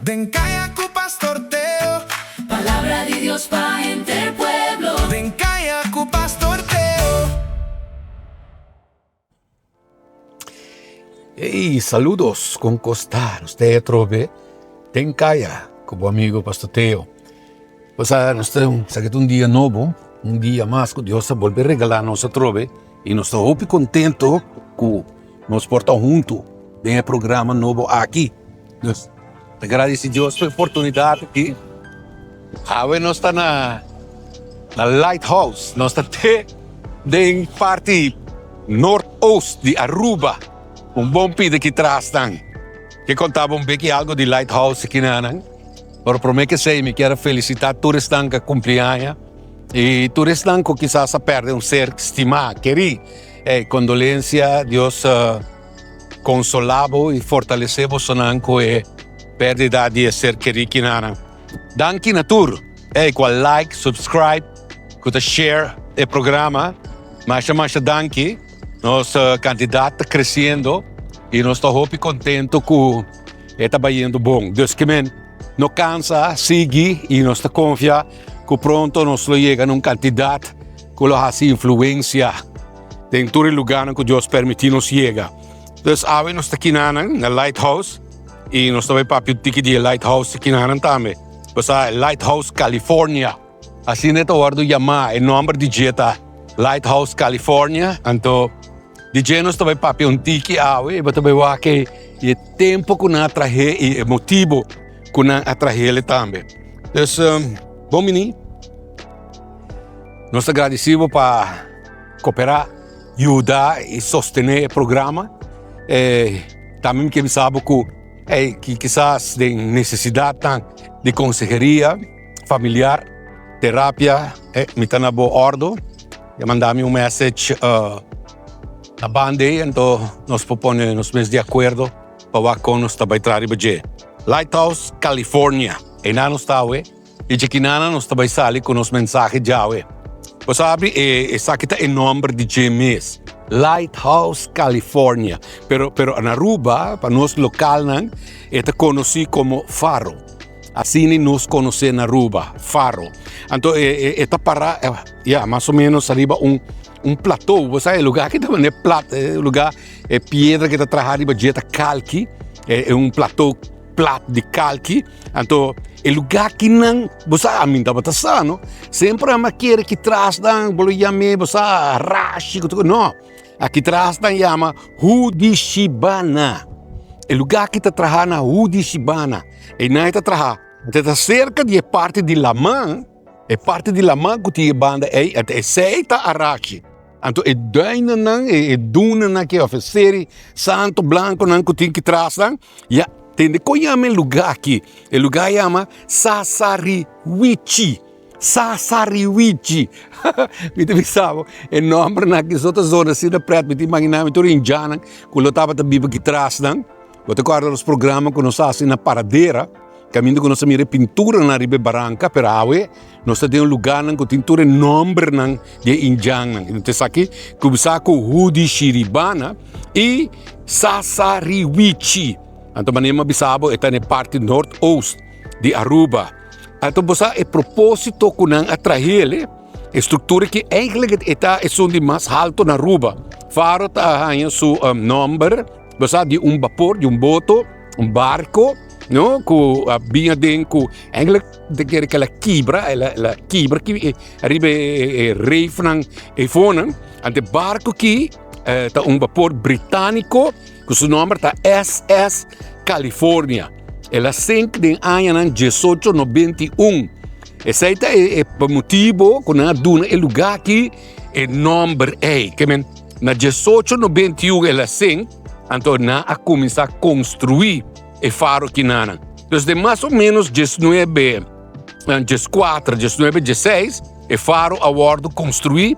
Den Kaya ku Pastor Teo. Palabra di Dios pa henter pueblo. Den Kaya ku Pastor Teo. Ey, saludos, con costa? Nos te atrobe den Kaya ku bo amigo Pastor Teo. Pues a nos ta sa un dia nobo, un dia mas ku Dios a bolbe regalá nos atrobe i nos ta hopi kontento ku nos por ta huntu den e programa nobo aki. Nos ta gradisi Dios pa e oportunidat aki. Awe nos ta na na Lighthouse. Nos ta te den parti noordoost di Aruba. Un bon pida aki tras nan. Ke konta bo un beki algo di Lighthouse aki na nan. Pero prome ke esei mi kier a felisita tur esnan ku a kumpli aña i tur esnan ku kisas a pèrdè un ser stimá, kerí. Ey, kondolensia, Dios. Konsolá bo i fortalesé bosonan ku e pèrdida di e ser kerí kinanan. Danki na tur ey ku a like, subscribe, ku ta share e programa. Masha masha danki. Nos kantidat ta kresiendo i nos ta hopi kontento ku e ta bayendo bon. Dus ke men no kansa, sigui i nos ta konfia ku pronto nos lo yega na un kantidat ku lo hasi influensia. Den tur e lugarnan ku Dios permití nos yega. Dus awe nos ta kinanan na Lighthouse i nos ta bai papia un tiki di e Lighthouse kinanan tambe. Pasá Lighthouse California. Asina e ta wòrdu yamá, e nòmber di dje ta Lighthouse California. Anto di dje nos ta bai papia un tiki awe i bo ta bai wak e tempu ku nan a trah'é i e motibu ku nan a trah'é tambe. Dus bon bini. Nos ta gradisí bo pa koperá, yuda i sostené e programa. E tambe mi ke bisa bo ku ey ki kisas den nesesidatnan di konseheria familiar, terapia, e mi ta na bo òrdu. Ya manda mi un message na banda ei, anto nos por pone nos mes di akuerdo pa wak kon nos ta bai traha riba dje. Lighthouse, California, einan nos ta awe. I djekinana nos ta bai sali ku nos mensahe djawe. Bo sabi, e esaki ta e nòmber di dje mes, Lighthouse California. Pero, pero na Aruba, pa nos lokalnan, e ta konosí komo Faro. Asina nos konosé na Aruba, Faro. Anto e, e, e ta pará, ya, mas o ménos ariba un, un plató. Bo sa, e lugá aki ta manera plat, e lugá, e piedra ku ta traha riba dje ta kalki, e un plató plat di kalki. Anto e lugá kinan, bo sa, ami tabata sa, no? Semper ami a kere ki tras nan, bo lo yam'é, bo sa, rashi, ku tur, no. Aki tras nan yama Hudishibana. E lugá ki ta traha na Hudishibana. Einan e ta traha. Anto e ta serka di e parti di laman, e parti di laman ku tin e banda ei, anto esei ta Arashi. Anto e duinennan, e dunanan aki, of e seri santo blankonan ku tin ki tras nan, ya tende kon yama e lugá aki? E lugá yama Sasariwichi. Sasariwichi. Mi ta bisa bo, e nòmbernan aki so ta zona asina prèt, mi ta imaginá mi tur indjannan ku lo tabata biba aki tras nan. Bo ta kòrda nos programa ku nos a hasi na Paradera, kaminda ku nos a mira e pinturanan riba e baranka, pero awe nos ta den un lugánan ku tin tur e nòmbernan di e indjannan. I esaki kuminsá ku Hudishiribana i Sasariwichi. Anto manera mi a bisa bo e ta na e parti noordoost di Aruba. Anto bo sa e propósito ku nan a trahel e struktura aki eigentlik e ta esun di mas haltu na Aruba. Faro ta haña su nòmber. Bo sa di un bapor, di un boto, un barco, no, cu a bin aden cu eigenlijk te kere que la kibra, el a, el a kibra ki e, ariba e, e, e reefnan eifonan. Ante barco ki eh, ta un bapor británico cu su nomber ta SS California. El a sink den añanan 1891. Esei ta e, e motibo cu nan a duna e lugar aki e nomber ei. Ke men, Na diesocho nobenta i un el a sink, anto nan a kuminsá konstruí e faro kinanan. Dus den mas o ménos diesnuebe, dieskuater, diesnuebe, diesseis, e faro a wòrdu konstruí.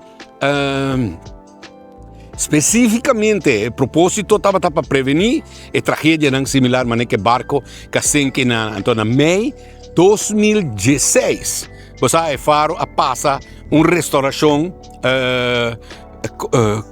Spesífikamente e propósito tabata pa prevení e tragedianan similar manera ku e barko ku a sink einan. Anto na mei 2016, bo sa e faro a pasa un restaurashon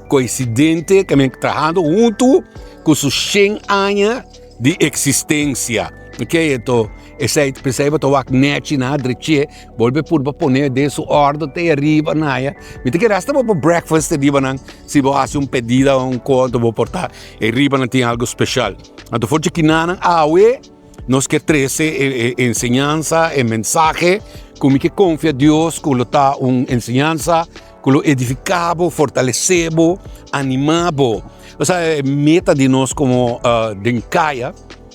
Coincidente cu mi trahando hunto cu su shen aña di existencia. Ok, anto esei p'esei bo ta wak nechi na drechié, bolbe purba pone den su ordo te ariba na aya. Mi ta kere hasta bo por breakfast riba nan, si bo hasi un pedida o un ko anto bo por ta e riba nan tin algo special. Anto for dje kinanan awe nos ke trese e e enseñansa, e mensahe ku mi ke konfia Dios ku lo ta un enseñansa ku lo edifiká bo, fortalesé bo, animá bo. Osea e meta di nos komo den kaya.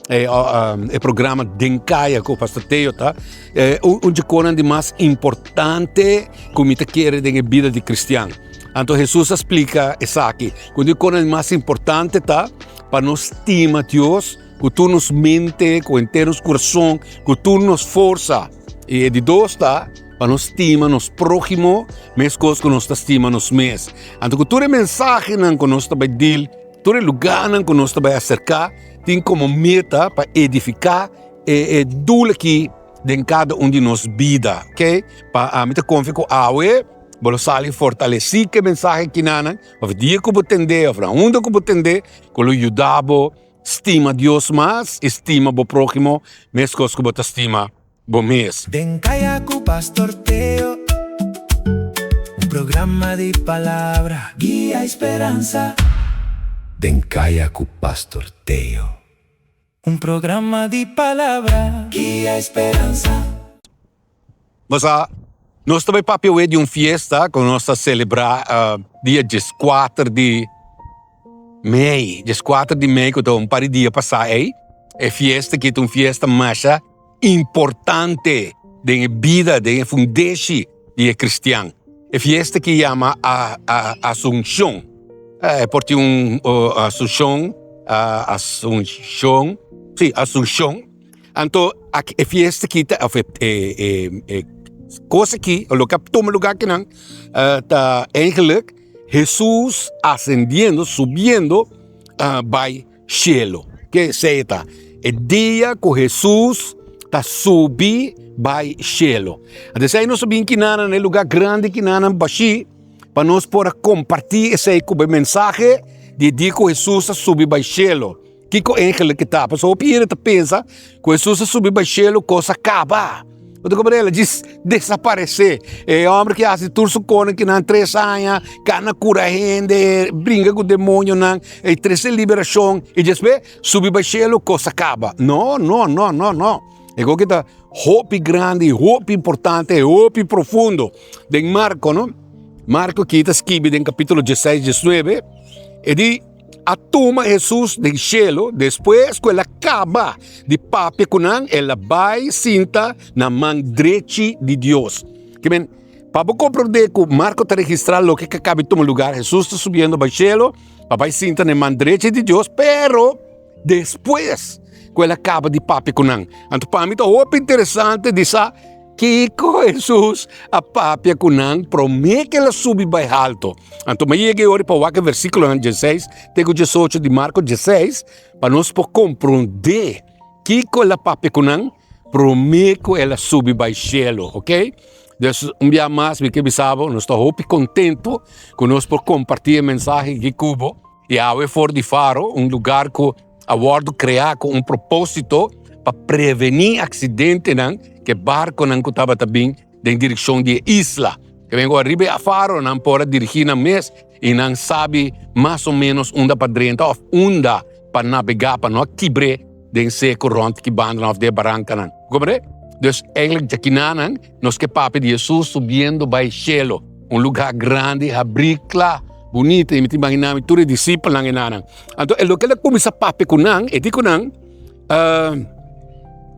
E, e programa Den Kaya ku Pastor Theo ta un dje konan di mas importante ku mi ta kere den e bida di kristian. Anto Hesus a splika esaki, ku di konan di mas importante ta pa nos stima Dios ku tur nos mente, ku henter nos kurason, ku tur nos forsa. I e di dos ta pa nos stima nos próhimo meskos ku nos ta stima nos mes. Anto ku tur e mensahenan ku nos ta bai dil, Tur e lugánan ku nos ta bai aserká tin komo meta pa edifiká e e doel aki den kada un di nos bida, ok? Pa ami ta konfia ku awe bo lo sali fortalesí ku e mensahe kinanan, òf dia ku bo tend'é òf na unda ku bo tend'é, ku lo yuda bo stima Dios mas i stima bo próhimo meskos ku bo ta stima bo mes. Den Kaya ku Pastor Teo, un programa di palabra, guia i speransa. Den Kaya ku Pastor Teo, un programa di palabra, guia i speransa. Bo sa, nos ta bai papia awe di un fiesta ku nos ta selebrá dia dieskuater di mei, dieskuater di mei ku ta un par di dia pasá ei. E fiesta aki ta un fiesta masha importante den e bida, den e fundeshi di e kristian. E fiesta ki yama Asunshon. E por tin un Asunshon, Asunshon, si, Asunshon. Anto e fiesta ki ta, of e kos aki, loke a tuma lugar akinan, ta eigenlijk Hesus asendiendo, subiendo bai Shelu. Ke esei ta? E dia ku Hesus ta subi bai shelu. Anto esei nos a bin kinanan na e lugá grandi kinanan bashí pa nos por a kompartí esei ku e mensahe di e dia ku Hesus a subi bai shelu. Kiko eigenlijk ke ta? Pasobra hopi hende ta pensa ku Hesus a subi bai shelu kos a kaba. Bo ta komprende? El a djis desaparesé. E hòmber ki hasi tur su konan kinan tres aña, kana kura hende, bringa ku demonionan, e trese liberashon, i despues subi bai shelu, kos a kaba. No, no, no, no, no. E koki ta hopi grandi, hopi importante, hopi profundo. Den Marko, no? Marko ki ta skibi den kapítulo dieseis, diesnuebe, e di. A tuma Hesus den shelu despues ku el a kaba di papia ku nan, el a bai sinta na man drechi di Dios. Ke men, pa bo komprondé ku Marko ta registrá loke ku a kaba di tuma lugar, Hesus ta subiendo bai shelu pa bai sinta na e man drechi di Dios, pero despues ku el a kaba di papia ku nan. Anto pa mi ta hopi interesante di sa Kiko Hesus a papia ku nan promé ku el a subi bai halto? Anto mi a yega e ora pa wak e versíkulonan dieseis te ku diesocho di Marko dieseis pa nos por komprondé kiko el a papia ku nan promé ku el a subi bai shelu, oke? Dus un bia mas mi ke bisa bo nos ta hopi kontentu ku nos por kompartí e mensahe aki ku bo. I awe for di Faro, un lugar ku a wòrdu kreá ku un propósito pa prevení aksidentenan ku e barkonan ku tabata bin den direkshon di e isla. Ke men ku ariba e faro nan por a dirigí nan mes i nan sabi mas o ménos unda pa drenta òf unda pa nabegá pa no a kibr'é den seku rònt ki bandanan òf den e barankanan. Komprendé? Dus eigentlik djakinanan nos ke papia di Hesus subiendo bai shelu. Un lugá grandi, habrí, kla, bunita, i mi ta imaginá mi tur e disipelnan e nanan. Anto e loke el a kuminsá papia ku nan, e di ku nan,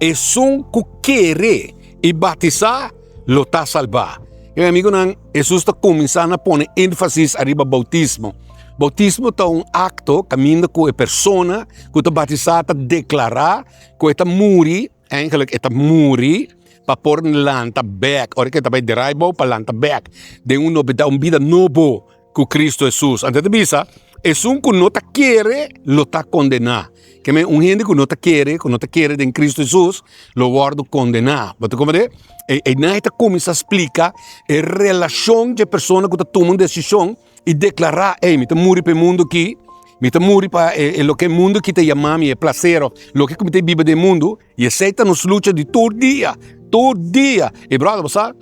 Esun ku kere i batisá lo ta salbá. Mi amigunan, Hesus ta kuminsá na pone énfasis ariba boutismo. Boutismo ta un akto kaminda ku e persona ku ta batisá ta deklará ku e ta muri. Eigenlijk e ta muri pa por lanta bek, ora ku e ta bai derai bou pa lanta bek den un nobeda, un bida nobo ku Kristu Hesus. Anto e ta bisa, esun ku no ta kere lo ta kondená. Ke men un hende ku no ta kere, ku no ta kere den Kristu Hesus lo wòrdu kondená. Bo ta komprendé? E einan e ta kuminsá splika e relashon dje persona ku ta tuma un desishon i deklará, ey, mi ta muri pa e mundu aki. Mi ta muri pa e loke e mundu aki ta yama mi, e plaser of loke ku mi ta biba den mundu, i esei ta nos lucha di tur dia, tur dia. I brother, bo sa,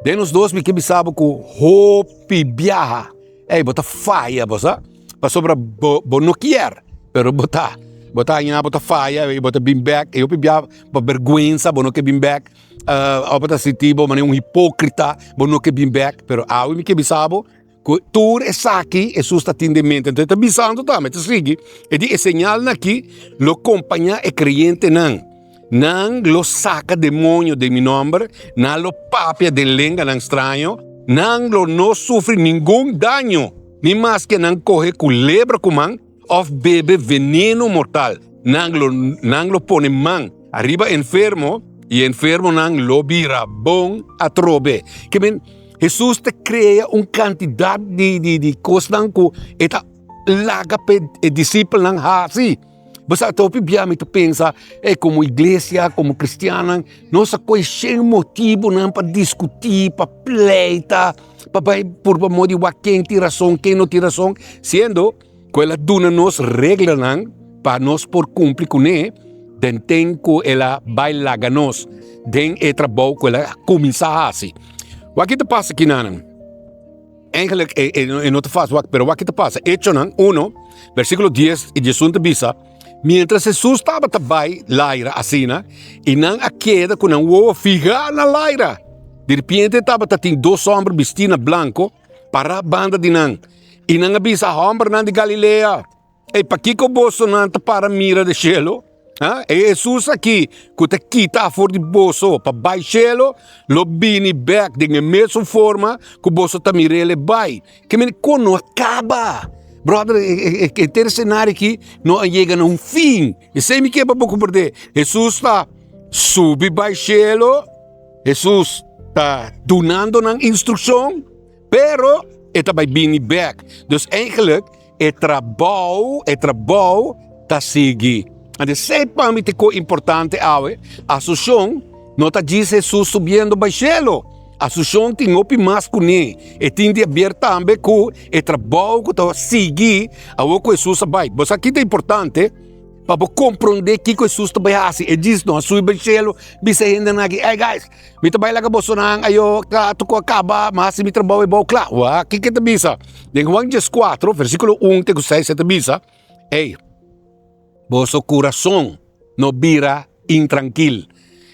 den nos dos mi ke bisa bo ku hopi biaha, ey, bo ta faya, bo sa, pasobra bo bo no kier, pero bo ta, bo ta haña bo ta faya i bo ta bin bek, i hopi biaha pa bergwensa bo no ke bin bek, of bo ta sinti bo manera un hipokrita, bo no ke bin bek, pero awe mi ke bisa bo, Ku tur esaki Hesus ta tin den mente. Entonces e ta bisando tambe, e ta sigui, e di e señalnan aki lo kompañá e kreyentenan. Nan lo saka demonio den mi nòmber, nan lo papia den lenganan straño, nan lo no sufri ningun daño, ni maske nan kohe kulebra ku man òf bebe veneno mortal. Nan lo nan lo pone man ariba enfermo i e enfermonan lo bira bon atrobe. Ke men Hesus ta krea un kantidat di di di kosnan ku e ta laga pa e disipelnan hasi. Bo sa ta hopi bia mi ta pensa, ey komo iglesia, komo kristiannan, nos a kohe shen motibunan pa diskutí, pa pleita, pa bai purba moda di wak ken tin rason, ken no tin rason, siendo ku el a duna nos reglanan pa nos por kumpli kuné den ten ku el a bai laga nos den e trabou ku el a kuminsá hasi. Wak ki ta pasa kinanan? Eigenlijk e, e, e no ta fácil, wak, pero wak ki ta pasa? Echonan 1, versículo 10 i 11 ta bisa, Mientras Jesús tabata bai laira asina, i nan a keda ku nan wowo fihá na laira. Di repente tabata tin dos hòmber bistí na blanko pará banda di nan, i nan a bisa, Hòmbernan di Galilea, Ei, pakiko bosonan ta para mira den shelu? Ha? E Hesus aki ku ta kita for di boso pa bai shelu, lo bini bèk den e mesun forma ku boso ta mir'el e bai. Ke mene kon no a kaba. Bròder, e henter senario aki no a yega na un fin. Esei mi ke pa bo komprendé. Hesus ta subi bai shelu, Hesus ta dunando nan instrukshon, pero e ta bai bini bèk. Dus eigenlijk E trabou, e trabou ta sigui. Anto esei pa mi ta e kos importante awe. Asushon no ta djis Hesus subiendo bai shelu. Asushon tin hopi mas kuné. E tin di haber tambe ku e trabou ku ta sigui awor ku Hesus a bai. Bo sa ki ta importante? Pa bo komprondé kiko Hesus ta bai hasi. E djis no a subi bai shelu bisa e hendenan aki, Ey guys, Mi ta bai laga bosonan ayo trato ku a kaba, mi a hasi mi trabou e bou kla. Wak, kiko e ta bisa? Den Juan dieskuatro, versíkulo un te ku seis e ta bisa, Ey, boso kurason no bira intrankil.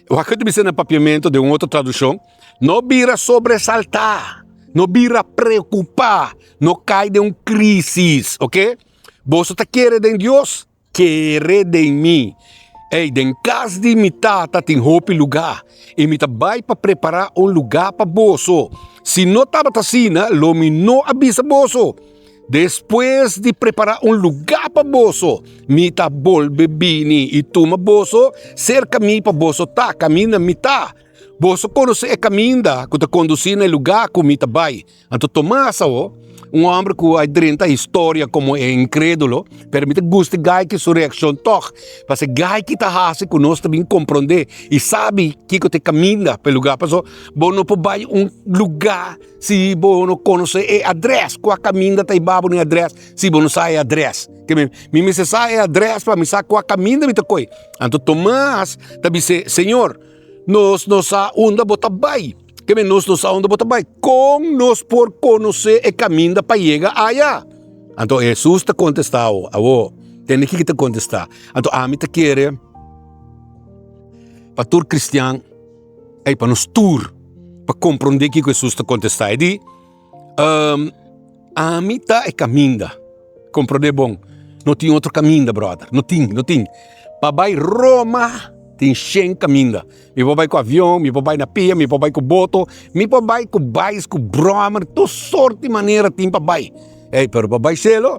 Wak e ta bisa na papiamentu den un otro tradushon, No bira sobresaltá, no bira preokupá, no kai den un krísis, oke? Boso ta kere den Dios? Kere den mi. Ey, den kas di mi Tata tin hopi lugá, i mi ta bai pa prepará un lugá pa boso. Si no tabata asina, lo mi no a bisa boso. Despues di prepará un lugá pa boso, mi ta bolbe bini i tuma boso serka mi pa boso ta kaminda mi ta. Boso konosé e kaminda ku ta kondusí na e lugá ku mi ta bai. Anto Tomas awo, un homber ku a drenta historia komo e inkredulo, pero mi ta gusta e gai ki su reakshon tòg, pasobra e gai ki ta hasi ku nos ta bin komprondé i sabi kiko ta e kaminda pa e lugá. Pasobra bo no por bai un lugá si bo no konosé e adrès, kua kaminda ta hiba bo na e adrès si bo no sa e adrès. Ke mi, mi mester sa e adrès pa mi sa kua kaminda mi ta kohe. Anto Tomas ta bis'é, Señor, nos no sa unda bo ta bai. Ke men nos no sa unda bo ta bai. Kon nos por konosé e kaminda pa yega aya? Anto Hesus ta kontestá awo, awo, tende kiko ta kontestá. Anto ami ta kere pa tur kristian, ei pa nos tur, pa komprondé kiko Hesus ta kontestá. E di, Ami ta e kaminda. Komprondé bon, no tin otro kaminda, bròder, no tin, no tin. Pa bai Roma tin shen kaminda. Mi por bai ku avion, mi por bai na pia, mi por bai ku boto, mi por bai ku bais, ku bròmer, tur sort di manera tin pa bai. Ey, pero pa bai shelo,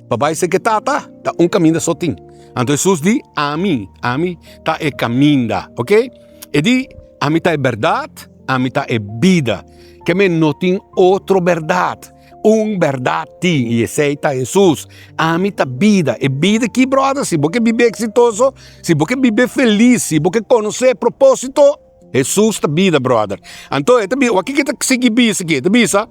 pa bai serka e Tata, ta un kaminda so tin. Anto Hesus di, Ami, ami ta e kaminda, ok? E di, Ami ta e bèrdat, ami ta e bida. Ke men no tin otro bèrdat. Un bèrdat tin, i esei ta Hesus. Ami ta bida. E bida aki, bròder, si bo ke biba eksitoso, si bo ke biba felis, si bo ke konosé e propósito, Hesus ta bida, bròder. Anto e ta bisa, wak kiko e ta sigui bisa aki? E ta bisa.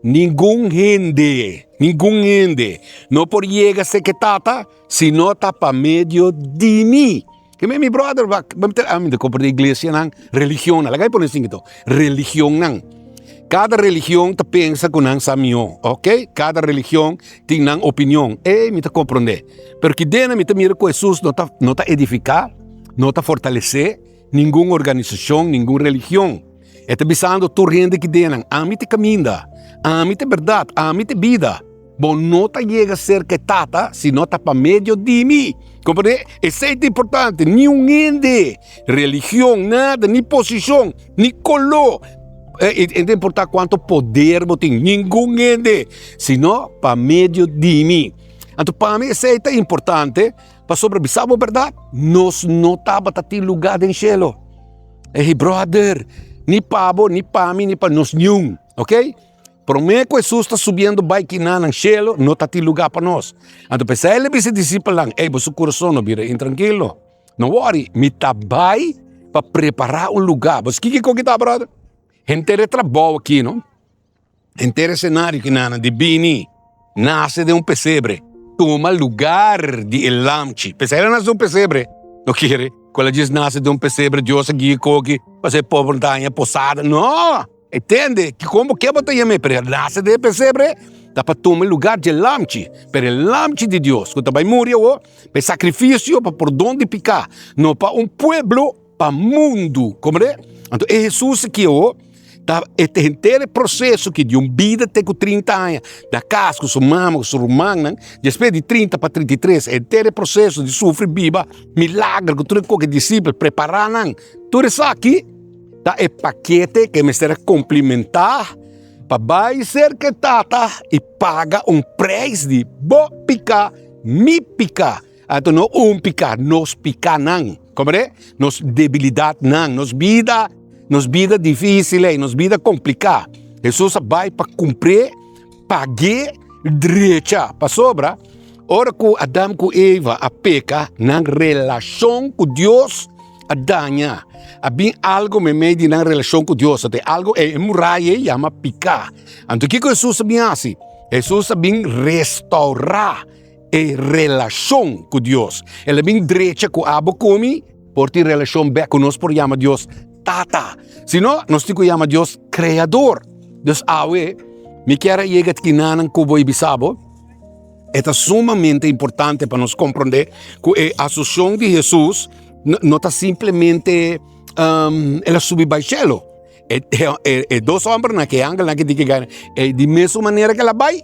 Ningun hende, ningun hende no por yega serka e Tata si no ta pa medio di mi. Ke mi brother, wak, mi ta komprende iglesianan, religionnan, laga mi pone asin anto, religionnan. Kada religion ta pensa ku nan sa mihó, ok? Kada religion tin nan opinion, ey mi ta komprende. Pero kidena mi ta mira ku Hesus no ta no ta edifiká, no ta fortalesé ningun organisashon, ningun religion. E ta bisando tur hende kidenan, ami ta e kaminda, ami ta e bèrdat, ami ta e bida. Bo no ta yega serka e Tata si no ta pa medio di mi. Komprendé? Esei ta importante. Ni un hende, religion, nada, ni posishon, ni koló, e ta importá kuantu poder bo tin, ningun hende, sino pa medio di mi. Anto pa mi esei ta importante pasobra bisa bo bèrdat, nos no tabata tin lugá den shelu. Ey bròder, ni pa bo, ni pa mi, ni pa nos niun, oke? Promé ku Hesus ta subiendo bai kinan nan shelu, no ta tin lugá pa nos. Anto p'esei el a bisa e disipelnan, Ey, boso kurason no bira intrankilo. No wòri, mi ta bai pa prepará un lugá. Boso kiko kiko ki ta, bròder? Henter e trabou aki, no? Henter e senario kinan di bini, nase den un pesebre, tuma lugar di e lamchi. P'esei el a nase den un pesebre. No kere ku el a djis nase den un pesebre, Dios a guia koki pa e pober no ta haña posada. No! E tende ki kon bo ke bo ta yam'é, pero e nase den e pesebre ta pa tuma e lugar dje lamchi, pero e lamchi di Dios ku ta bai muri awor pa e sakrifisio pa pordon di piká, no pa un pueblo, pa mundu. Komprende? Anto e Hesus aki awor ta e henter e proseso ki di un bida te ku 30 aña na kas ku su mama ku su rumannan, despues di 30 pa 33 henter e proseso di sufri, biba, milager ku tur e koke disipel prepará nan, tur esaki. Ta e pakete ke mester a komplimentá pa bai serka e Tata i paga un preis di bo piká, mi piká. Anto no un piká, nos pikánan. Komprendé? Nos debilidatnan, nos bida, nos bida difísil ei, nos bida kompliká. Hesus a bai pa kumpr'é, pag'é, drecha. Pasobra ora ku Adam ku Eva a peka, nan relashon ku Dios a daña. A bin algo meimei di nan relashon ku Dios. Ate algo e muraya ei yama piká. Anto kiko Hesus a bin hasi? Hesus a bin restourá e relashon ku Dios. El a bin drecha ku abo ku mi por tin relashon bèk ku nos por yama Dios Tata. Si no, nos tin ku yama Dios Kreador. Dus awe mi kier a yega tkinannan ku bo i bisa bo. E ta sumamente importante pa nos komprondé ku e asunshon di Hesus no ta simplemente um, el a subi bai shelo. E, e, e dos hombernan, ke angelnan ke di ke gana, e di mesun manera ke el a bai,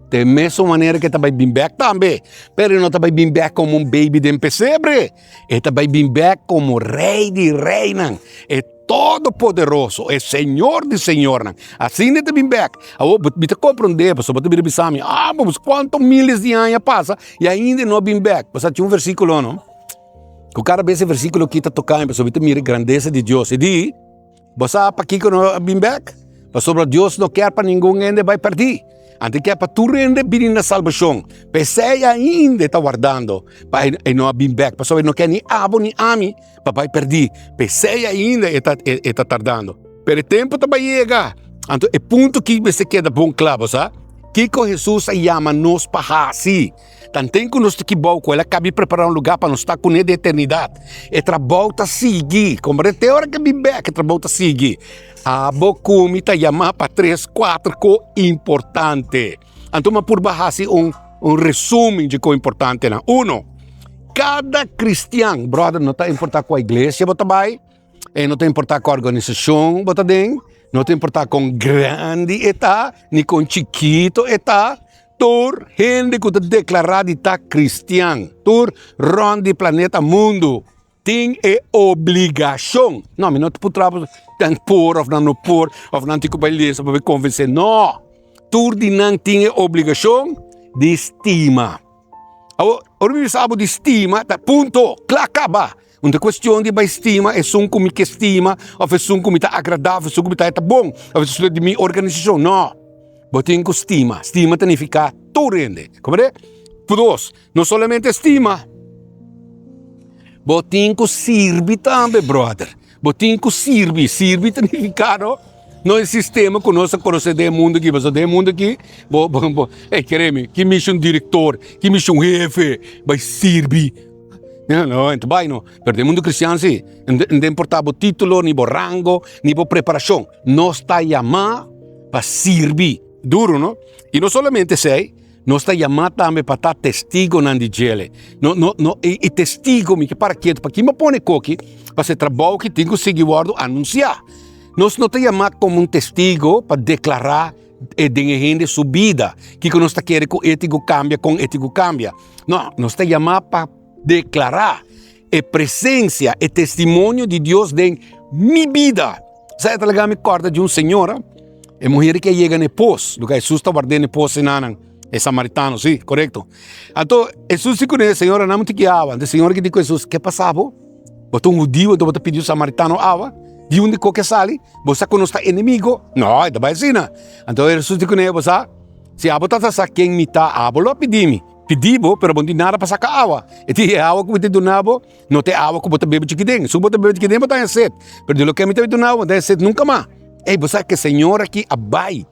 de mesun manera ke ta bai bin bek tambe. Pero e no ta bai bin bek komo un baby den pesebre. E ta bai bin bek komo rei di reinan. E Todopoderoso, e Señor di señornan. Asina e ta bin bek. Awor, bo, mi ta komprondé, pasobra bo ta bira bisa mi, ah, bo, kuantu miles di aña pasa i ainda e no a bin bek. Bo sa tin un versíkulo, no? Ku kada bes e versíkulo aki ta toka mi, pasobra mi ta mira e grandesa di Dios. E di, bo sa pakiko no a bin bek? Pasobra Dios no kier pa ningun hende bai pèrdí. Anto e kier pa tur hende bini na salbashon. P'esei ainda e ta wardando pa e no a bin bek, pasobra e no kier ni abo ni ami pa bai pèrdí. P'esei ainda e ta e ta tardando. Pero e tempu ta bai yega. Anto e punto aki mester keda bon kla, bo sa. Kiko Hesus a yama nos pa hasi? Tanten ku nos ta kibou ku el a kabi prepará un lugá pa nos ta kuné den eternidat. E trabou ta sigui. Komprendé? Te ora ke bin bèk e trabou ta sigui. Abo ku mi ta yamá pa tres kuater ko importante. Anto mi a purba hasi un un resumen dje ko importantenan. Uno, kada kristian, bròder, no ta importá kua iglesia bo ta bai, e no ta importá kua organisashon bo ta den, no ta importá kon grandi e ta, ni kon chikito e ta, tur hende ku ta deklará di ta kristian, tur rònt di planeta mundu, Tin e obligashon. No, mi no ta por traha nan por of nan no por of nan tin ku bai lesa pa bai konvensé. No! Tur di nan tin e obligashon di stima. Awor, ora mi bisa abo di stima, ta punto, kla, kaba. No ta kuestion di bai stima esun ku mi ke stima of esun ku mi ta agradá of esun ku mi ta ta bon of esun di mi organisashon. No! Bo tin ku stima. Stima ta nifiká tur hende. Komprendé? Dos, No solamente stima, bo tin ku sirbi tambe, brother. Bo tin ku sirbi. Sirbi ta nifiká no. No e sistema ku nos a konosé den e mundu aki, pasobra den e mundu aki bo bo bo ey kere mi, ki mishi un direktor, ki mishi un hefe bai sirbi. No, no, e ta bai no. Pero den mundu kristian si, no ta importá bo título, ni bo rango, ni bo preparashon. Nos ta yamá pa sirbi. Duru, no? I no solamente esei, nos ta yamá tambe pa ta testigonan di djele. No, no, no, e, e testigo, mi ke para ketu, pa kin bo pone koki? Pasobra e trabou ki tin ku sigui wòrdu anunsiá. Nos no ta yamá komo un testigo pa deklará e den e hende su bida, kiko nos ta kere ku e tin ku kambia, kon e tin ku kambia. No, nos ta yamá pa deklará e presensia, e testimonio di Dios den mi bida. Sa e ta laga mi kòrda di un señora, e muher ke a yega na e pos, lugar Hesus ta ward'é na e pos enanan, e samaritano, si, korekto. Anto Hesus di kuné, Señora, nan mi tin ki awa. Anto e señora ke di ku Hesus, Ke pasa bo? Bo ta un hudiu, anto bo ta pidi un samaritano awa? Di unda ku ke sali? Bo sa ku nos ta enemigo? No, e ta bai asina. Anto Hesus di kuné, Bo sa, si abo ta sa ken mi ta, abo lo a pidi mi. Pidi bo, pero bo no tin nada pa saka awa. E tin e awa ku mi ta duna bo, no ta e awa ku bo ta bebe chikiden. Su bo ta bebe chikiden bo ta haña set. Pero di loke mi ta duna bo, bo no ta haña set nunka mas. Ey, bo sa ku e señor aki a bai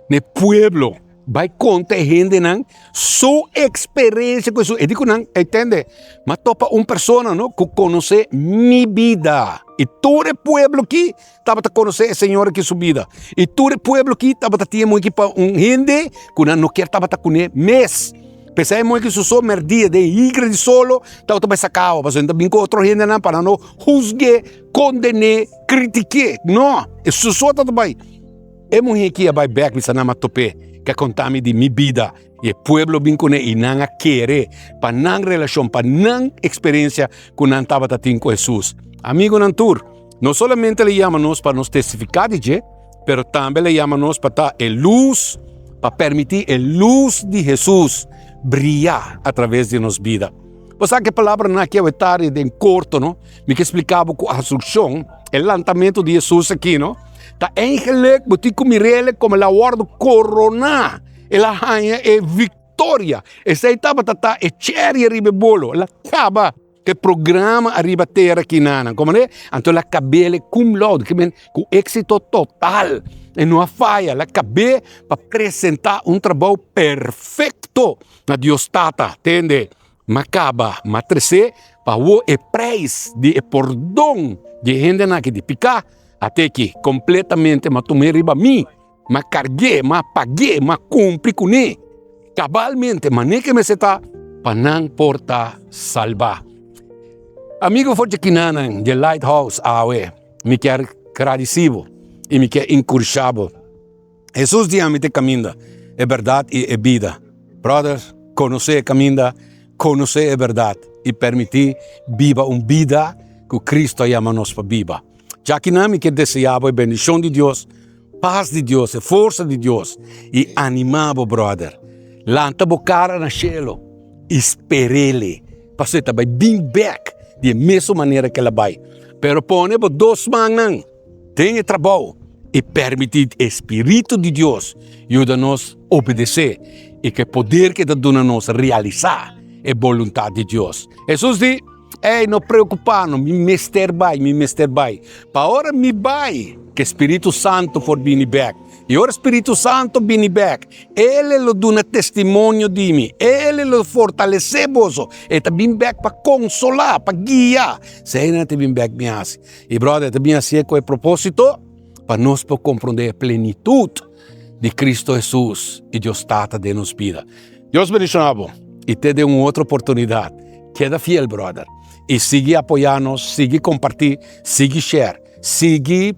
na e pueblo, bai konta e hendenan su eksperensia ku Hesus. E di ku nan, ey tende, mi a topa un persona no ku konosé mi bida. I tur e pueblo aki tabata konosé e señor aki su bida. I tur e pueblo aki tabata tin e moiki pa un hende ku nan no kier tabata kuné mes. P'esei e moiki su so mèrdia den higra di solo tabata bai saka awa, pasobra nan ta bin ku otro hendenan pa nan no husg'é, konden'é, kritik'é. No, e su so tabata bai. E muhé aki a bai bèk bisa nan, M'a top'é ku a konta mi di mi bida. I e pueblo bin kuné i nan a kere pa nan relashon, pa nan eksperensia ku nan tabata tin ku Hesus. Amigunan tur, no solamente el a yama nos pa nos testifiká di dje, pero tambe el a yama nos pa ta e lus, pa permití e lus di Hesus bria a traves di nos bida. Bo sa ku e palabranan aki awe tardi den korto, no? Mi ke splika bo ku asunshon, e lantamentu di Hesus aki, no? Ta eigenlik bo tin ku mir'el komo el a wòrdu koroná. El a haña e viktoria. Esei tabata ta e cherry ariba e bolo. El a kaba ku e programa ariba tera kinanan. Komprende? Anto el a kab'é cum laude, ke men ku éksito total. E no a faya. El a kab'é pa presentá un trabou perfekto na Dios Tata. Tende? M'a kaba, m'a tres'é pa awor e preis di e pordon di e hendenan aki di piká a teki kompletamente. M'a tum'é riba mi. M'a karg'é, m'a pag'é, m'a kumpli kuné kabalmente manera ke mester ta pa nan por ta salbá. Amigo for dje kinanan dje Lighthouse awe, mi kier gradisí bo i mi kier enkurshá bo. Hesus di ami ta e kaminda, e bèrdat i e bida. Brother, konosé e kaminda, konosé e bèrdat i permití biba un bida ku Kristu a yama nos pa biba. Djakinan mi kier deseá bo e bendishon di Dios. Pas di Dios, e forsa di Dios i anima bo brother. Lanta bo kara na shelo i sper'Ele pasobra e ta bai bin bek di e mesun manera ku el a bai. Pero pone bo dos mannan den e trabou i permiti e spiritu di Dios yuda nos obedesé i ku e poder ku e ta duna nos realisá e boluntat di Dios. Hesus di. Ey, no preocupa no, mi mester bai, mi mester bai. Pa ora mi bai, ke Spiritu Santo por bini bek. I ora Spiritu Santo bini bek, El lo duna testimonio di mi, El lo fortalece boso. E ta bin bek pa consola, pa guia. Esei ta bin bek mi hasi. I brother, e ta bin hasié ku e proposito pa nos por comprende e plenitud di Cristo Jesus i Dios Tata den nos bida. Dios bendiciona bo y te den un otro oportunidad. Keda fiel brother y sigui apoya nos, sigui comparti, sigui share, sigui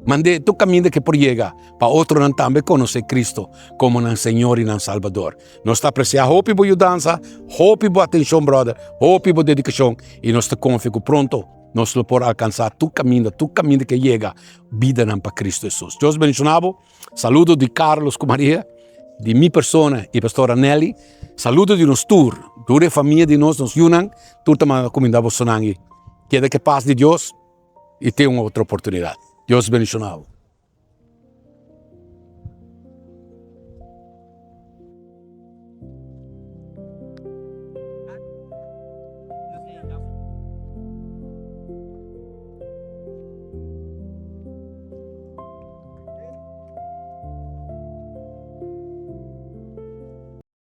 mande tur caminda que por yega pa otronan tambe conoce Cristo como nan Señor y nan Salvador. Nos ta aprecia hopi bo yudansa, hopi bo atencion brother, hopi bo dedicacion y nos ta confia cu pronto nos lo por alcansa tur caminda, tur caminda que yega bidanan pa Cristo Jesus. Dios bendiciona bo. Saludo di Carlos cu Maria, di mi persona y Pastora Nelly. Saludo di nos tur, tur e famia di nos, nos yunan, tur ta manda cuminda bosonan y keda ke paz di Dios y te un otro oportunidad. Dios bendiciona bo.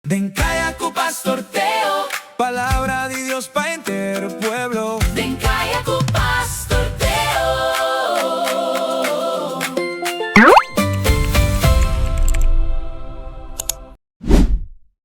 Den Kaya ku Pastor Teo. Palabra di Dios pa henter pueblo.